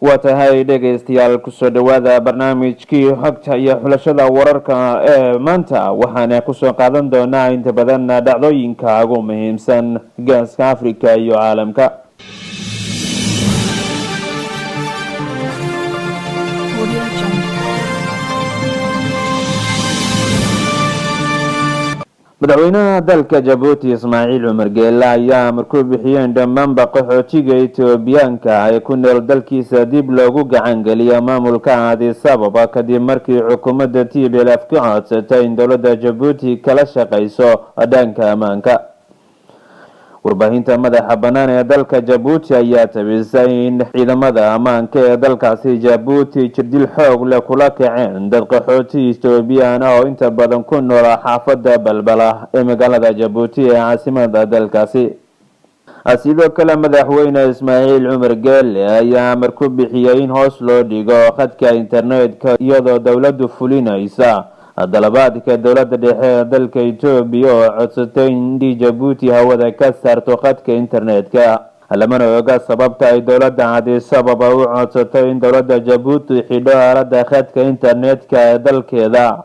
Waa tahay, dhegaystayaal, kusoo dhawaada barnaamijkii xogta iyo xulashada wararka ee maanta. Waxaana kusoo qaadan doonaa inta badan dhacdooyinka ugu muhiimsan Geeska Africa iyo caalamka. Audio Jungle. Madaxweynaha dalka Jabuuti, Ismaaciil Cumar Geele, ayaa amar ku bixiyeen dhammaanba qaxootiga Etoobiyaanka ee ku nool dalkiisa dib loogu gacan geliya maamulka Addis Ababa, kadib markii xukuumadda TPLF ka codsatay in dowladda Jabuuti kala shaqayso dhanka ammaanka. Warbaahinta madaxa bannaan ee dalka Jabuuti ayaa tabisay in ciidamada ammaanka ee dalkaasi Jabuuti jirdil xoog leh kula kaceen dad qaxooti Etoobiyaan ah oo inta badan ku noola xaafada Balbala ee magaalada Jabuuti ee caasimada dalkaasi. Sidoo kale, madaxweyne Ismaaciil Cumar Geele ayaa amar ku bixiyey in hoos loo dhigo khadka internetka, iyadoo dowladdu fulinaysa dalabaadka dowladda dhexe ee dalka Etoobiya oo codsatay in Jabuuti hawada ka saarto khadka internetka. Lamana oga sababta ay dowladda Addis Ababa u codsatay in dowladda Jabuuti xidho aalada khadka internetka ee dalkeeda.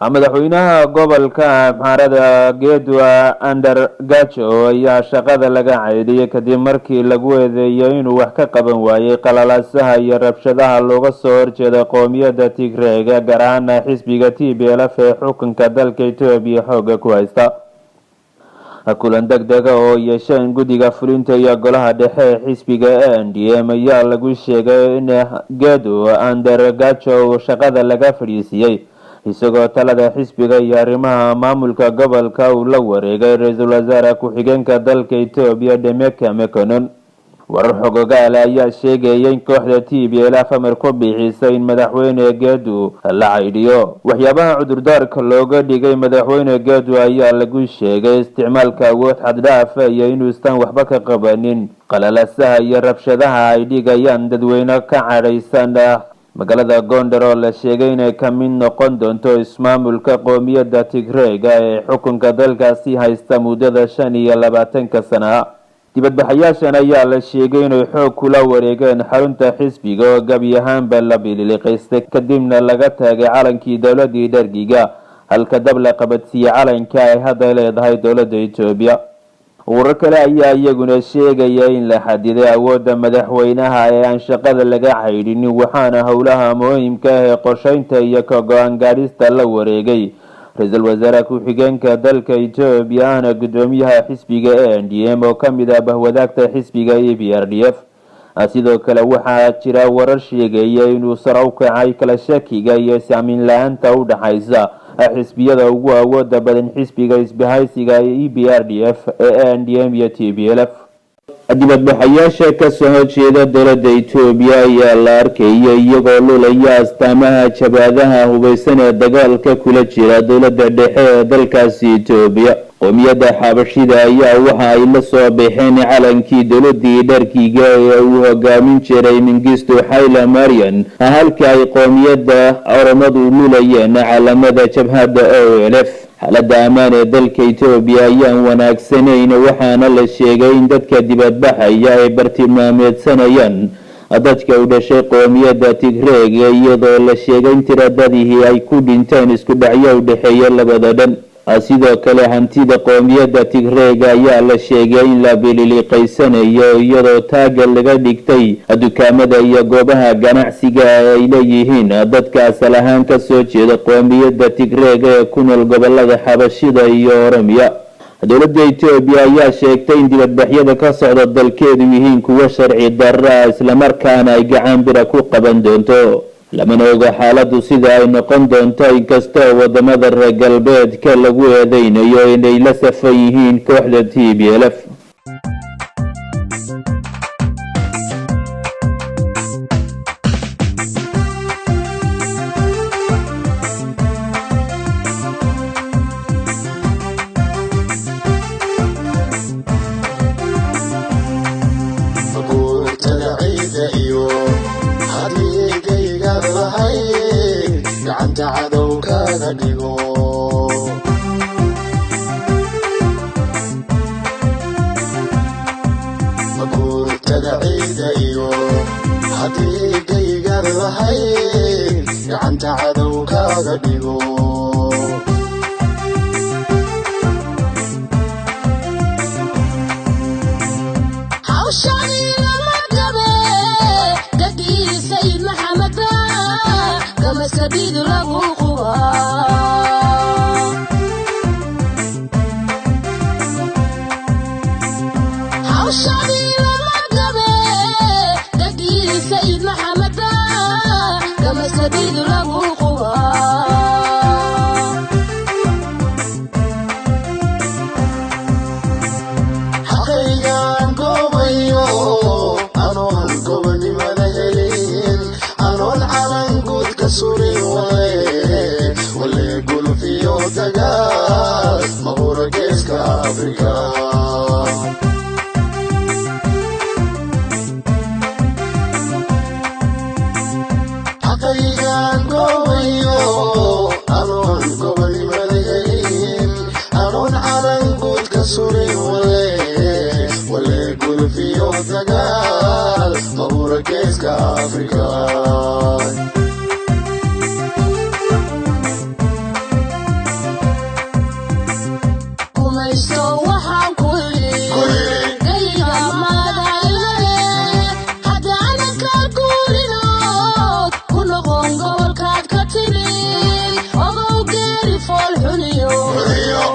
Madaxweynaha gobolka Amxaarada, Gedu Andargajo, ayaa shaqada laga caydhiyay kadib markii lagu eedeeyay inuu wax ka qaban waayey qalalaasaha iyo rabshadaha looga soo horjeeda qoomiyadda Tigreega, gaar ahaana xisbiga TPLF ee xukunka dalka Etoobiya xooga ku haysta. Kulan deg dega oo yeesheen guddiga fulinta iyo golaha dhexe ee xisbiga NDM ayaa lagu sheegay in Gedu Andargajo shaqada laga fadhiisiiyey, isagoo talada xisbiga iyo arrimaha maamulka gobolka uu la wareegay ra-iisul wasaare ku-xigeenka dalka Etoobiya, Demeke Mekonnen. Warar xogogaale ayaa sheegaya in kooxda TPLF amar ku bixisay in madaxweyne Gedu la caydhiyo. Waxyaabaha cudurdaarka looga dhigay madaxweyne Gedu ayaa lagu sheegay isticmaalka awood xaddhaafa iyo inuusan waxba ka qabanin qalalasaha iyo rabshadaha ay dhigayaan dadweyne ka cadhaysan magaalada Gondar, oo la sheegay inay ka mid noqon doonto ismaamulka qoomiyadda Tigreega ee xukunka dalkaasi haysta muddada 25-ka sana. Dibadbaxayaashan ayaa la sheegay inay xoog kula wareegeen xarunta xisbiga oo gebi ahaanba la bililiqaystay, kadibna laga taagay calankii dowladii Dhargiga, halka dab la qabadsiiyey calanka ay hadda leedahay dowladda Etoobiya. Warar kale ayaa iyaguna sheegaya in la xadiday awoodda madaxweynaha ee aan shaqada laga caydhinin, waxaana howlaha muhiimka ah ee qorsheynta iyo ka go-aan gaadhista la wareegay ra-iisul wasaare ku-xigeenka dalka Etoobiya, ahna guddoomiyaha xisbiga NDM, oo kamid ah bahwadaagta xisbiga EPRDF. Sidoo kale, waxaa jira warar sheegaya inuu sare u kacay kala shakiga iyo is-aamin la-aanta u dhaxaysa xisbiyada ugu awooda badan xisbiga isbahaysiga EPRDF ee NDM iyo TPLF. Dibadbaxayaasha kasoo horjeeda dowladda Etoobiya ayaa la arkaya iyagoo lulaya astaamaha jabhadaha hubeysan ee dagaalka kula jira dowladda dhexe ee dalkaasi Etoobiya. Qoomiyadda Xabashida ayaa waxa ay la soo baxeen calankii dowladii Dharkiga ee uu hogaamin jiray Mingisto Xayla Marian, halka ay qoomiyadda Oromadu lulayeen calamada jabhadda OLF. Xaaladda ammaan ee dalka Etoobiya ayaan wanaagsanayn, waxaana la sheegay in dadka dibadbaxaya ay bartilmaameedsanayaan dadka u dhashay qoomiyadda Tigreega, iyadoo la sheegay in tiradadihii ay ku dhinteen isku dhacyo u dhexeeya labada dhan. Sidoo kale, hantida qoomiyadda Tigreega ayaa la sheegay in la bililiqaysanayo, iyadoo taaga laga dhigtay dukaamada iyo goobaha ganacsiga ay leeyihiin dadka asal ahaan kasoo jeeda qoomiyadda Tigreega ee ku nool gobolada Xabashida iyo Oromiya. Dowladda Etoobiya ayaa sheegtay in dibadbaxyada ka socda dalkeedu yihiin kuwo sharci darra, islamarkaana ay gacan bira ku qaban doonto. Lamana oga xaaladu sida ay noqon doonto, inkastoo wadamada reer galbeedka lagu eedeynayo inay la safan yihiin kooxda TPLF. Maguurtada ciidda iyo hadigayga lahayd gacanta cadowkaaga dhigo. Maguurtada ciidda iyo haddii Lahayn gacanta cadow kaaga dhigo. Hawshani lama gabe, gaddii Sayid Maxamed baa gamasabidu lagu qubaa. Hawshani lama gabe, gaddii Sayid Maxamed baa gamasabidu lagu qubaa. Xaqaygaan goobayo anoon gobonimada helin, anoon calan guud ka surin, wale wale guluf iyo dagaal mahura Geeska Afrika. Xaqaygaan goobayo anoon gobonimada helin, anoon calan guud ka surin, wale wale guluf iyo dagaal mahura Geeska Afrika. Gumaysto waxaan ku yidhi, gayga madaxweyne, haddaanan ka guurinood ku noqon gobolkaad ka timid, ogow geeri fool xuniyo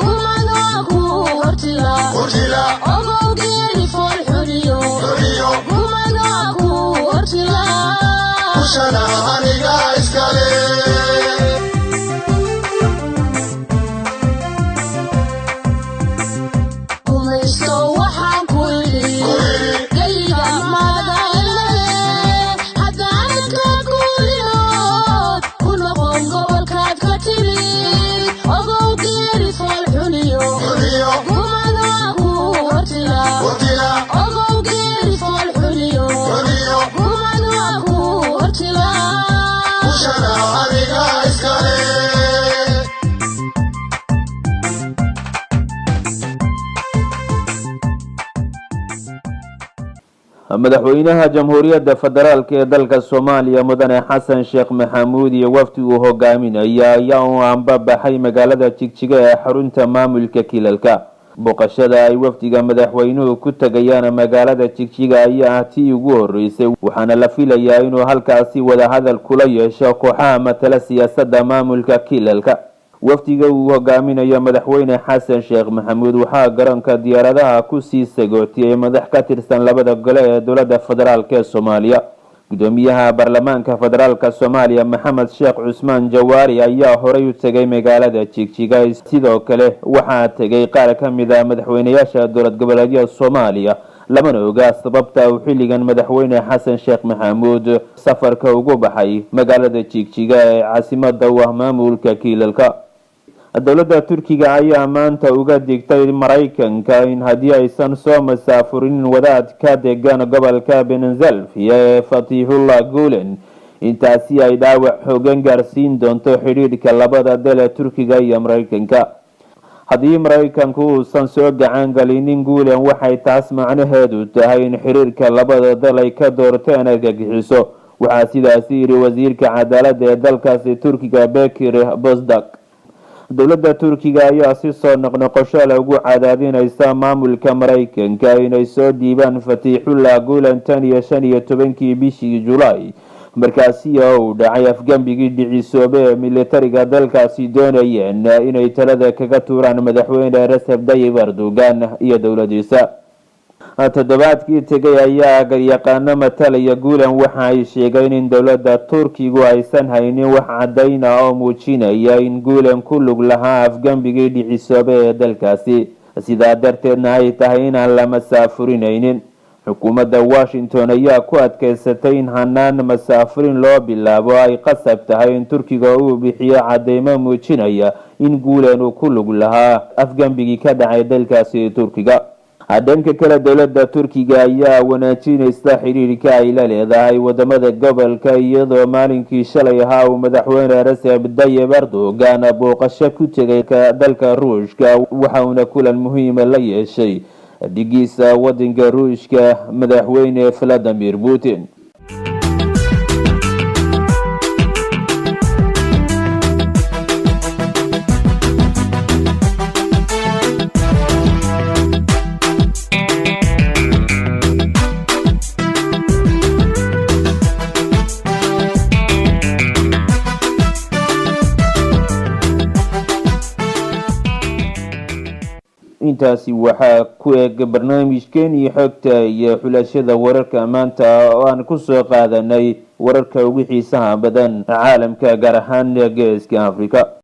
gumada ku hortila. Ogow geeri fool xuniyo gumada ku hortila. Kushana aniga iskale. Gumaysto waxaan ku yidhi, gayga madaxweyne, haddaanan ka guurinood ku noqon gobolkaad ka timid, ogow geeri fool xuniyo gumada ku hortila. Ogow geeri fool xuniyo gumada ku hortila. Kushana aniga iskale. Madaxweynaha Jamhuuriyadda Federaalk ee dalka Soomaaliya, Mudane Xasan Sheekh Maxamuud, iyo wafdi uu hogaaminaya ayaa u anbabaxay magaalada Jigjiga ee xarunta maamulka Kilalka. Booqashada ay wafdiga madaxweynuhu ku tegayaan magaalada Jigjiga ayaa ah tii ugu horeysay, waxaana la filayaa inuu halkaasi wadahadal kula yeesho kooxaha matala siyaasadda maamulka Kilalka. Wafdiga uu hogaaminayo madaxweyne Xasan Sheekh Maxamuud waxaa garoonka diyaaradaha kusii sagootiyey madax ka tirsan labada gole ee dowladda federaalk ee Soomaaliya. Gudoomiyaha baarlamaanka federaalka Soomaaliya, Maxamed Sheekh Cusmaan Jawaari, ayaa horay u tegay magaalada Jigjiga. Sidoo kale waxaa tegay qaar ka mid a madaxweynayaasha dowlad goboleedyada Soomaaliya. Lamana oga sababta uu xilligan madaxweyne Xasan Sheekh Maxamuud safarka ugu baxay magaalada Jigjiga ee caasimada u ah maamulka Kiilalka. Dowladda Turkiga ayaa maanta uga digtay Maraykanka in haddii aysan soo masaafurinin wadaadka degan gobolka Pennsylvania ee Fatixullah Gulen, intaasi ay dhaawac xoogan gaarsiin doonto xidhiidhka labada dal ee Turkiga iyo Maraykanka. Haddii Maraykanku uusan soo gacan gelinin Gulen, waxay taas macnaheedu tahay in xiriirka labada dal ay ka doorteen argagixiso, waxaa sidaasi yidhi wasiirka cadaaladda ee dalkaasi Turkiga, Bekir Bozdag. Dowladda Turkiga ayaa si soo noqnoqosho leh ugu cadaadinaysa maamulka Maraykanka inay soo dhiibaan Fatiixullah Gulen tan iyo 15-kii bishii Julaay, markaasi oo uu dhacay afgembigii dhicisoobe ee militariga dalkaasi doonayeen inay talada kaga tuuraan madaxweyne Recep Tayyip Erdogan iyo dowladiisa. Toddobaadkii tegay ayaa garyaqaano matalaya Guulan waxa ay sheegeen in dowladda Turkigu aysan haynin wax caddayn ah oo muujinaya in Guulan ku lug lahaa afgembigii dhicisoobe ee dalkaasi, sidaa darteedna ay tahay inaan la masaafurinaynin. Xukuumadda Washington ayaa ku adkeysatay in hanaan masaafurin loo bilaabo ay qasab tahay in Turkiga uu bixiyo cadeymo muujinaya in Guulan uu ku lug lahaa afgembigii ka dhacay dalkaasi Turkiga. Dhanka kale, dowladda Turkiga ayaa wanaajinaysa xiriirka ay la leedahay wadamada gobolka, iyadoo maalinkii shalay ahaa uu madaxweyne Recep Tayyip Erdogan booqasho ku tegay dalka Ruushka, waxauna kulan muhiima la yeeshay dhigiisa wadanka Ruushka, madaxweyne Vladimir Putin. Intaasi waxaa ku eg barnaamijkeenii xogta iyo xulashada wararka maanta oo aan kusoo qaadanay wararka ugu xiisaha badan caalamka, gaar ahaan Geeska Africa.